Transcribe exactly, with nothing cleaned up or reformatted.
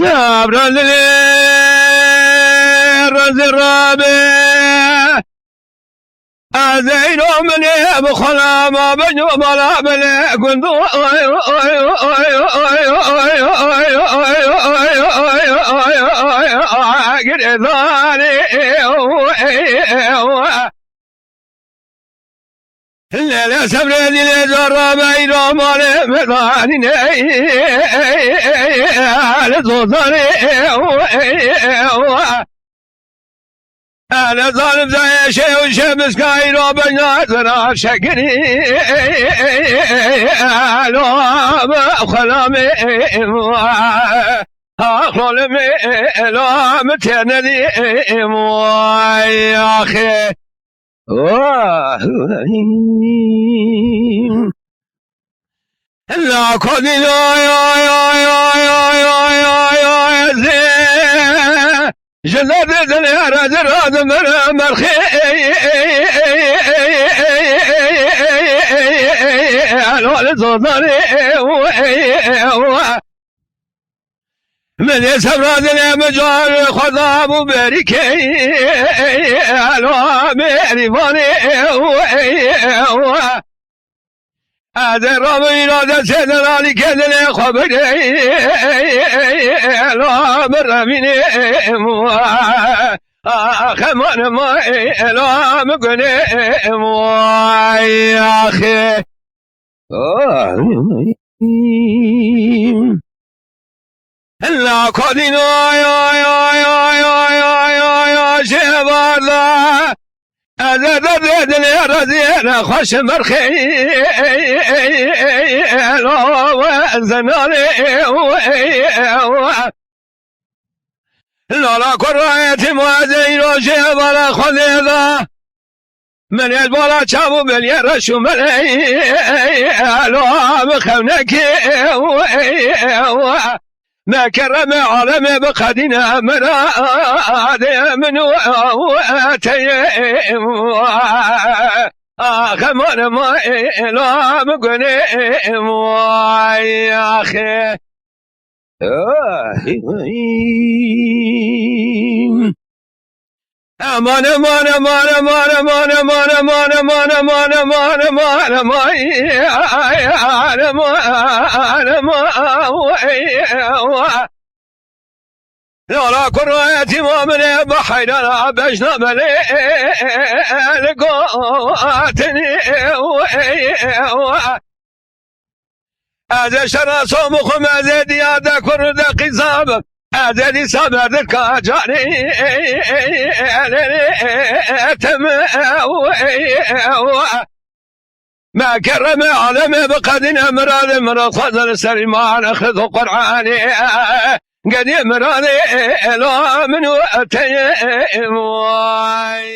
Evren dilê razî rabe. Ez eyno minê bi xwe lama bin û mala bilê gundu. Girêdanê. Lele sebrê dilê zora beyra malê medanîne. Li zozanê. Ele zalim zayê şew şemiskayî ro beyna zira şekirî. Elo xelamê. Axlolê me elo mi tênedî. Vay axê. La kodî la ya ya ya ya ya ya ya ya zê. Ji derdê dilê re di razim bere merxê. Elo li zozanê. Min ê sebra dilê min carê xwe dabû berîkê. Elo mêrîvanê. Ez ê rabim îrade sê delalîkê dilê xwe bigirê. Elo min remînê. Axe mane ma. Elo min gunê. Vay axê. La kodîn oy oy oy oy oy oy oy oy oy oy jê varda. Ez ê derdê dilê rezî ne xweş merxê. Lo we zenarê. Lala kurayetî ma ez ê îro jê vala xwedê da. Min ê bala çav û belê reş û melê. Lo bi xewnekê. Me keremê alemê bi qedîne miradê min û teyê. Axe mane ma elo bi gunê. Vay axê. Aman, aman, aman, aman, ay, ay, aman, aman, ay, ay. Lala kurayetî ma min ê bi heyrana bejna belê li gotinî. Ez ê şera som û xum ez ê diya de kur de qîza bim. Ez ê dîsa berdika canê. Tim. Me keremê alemê bi qedîne miradê mirad xwezir serî man xid û Qur'anê. Gedê miradê ela min û teyê. Vay.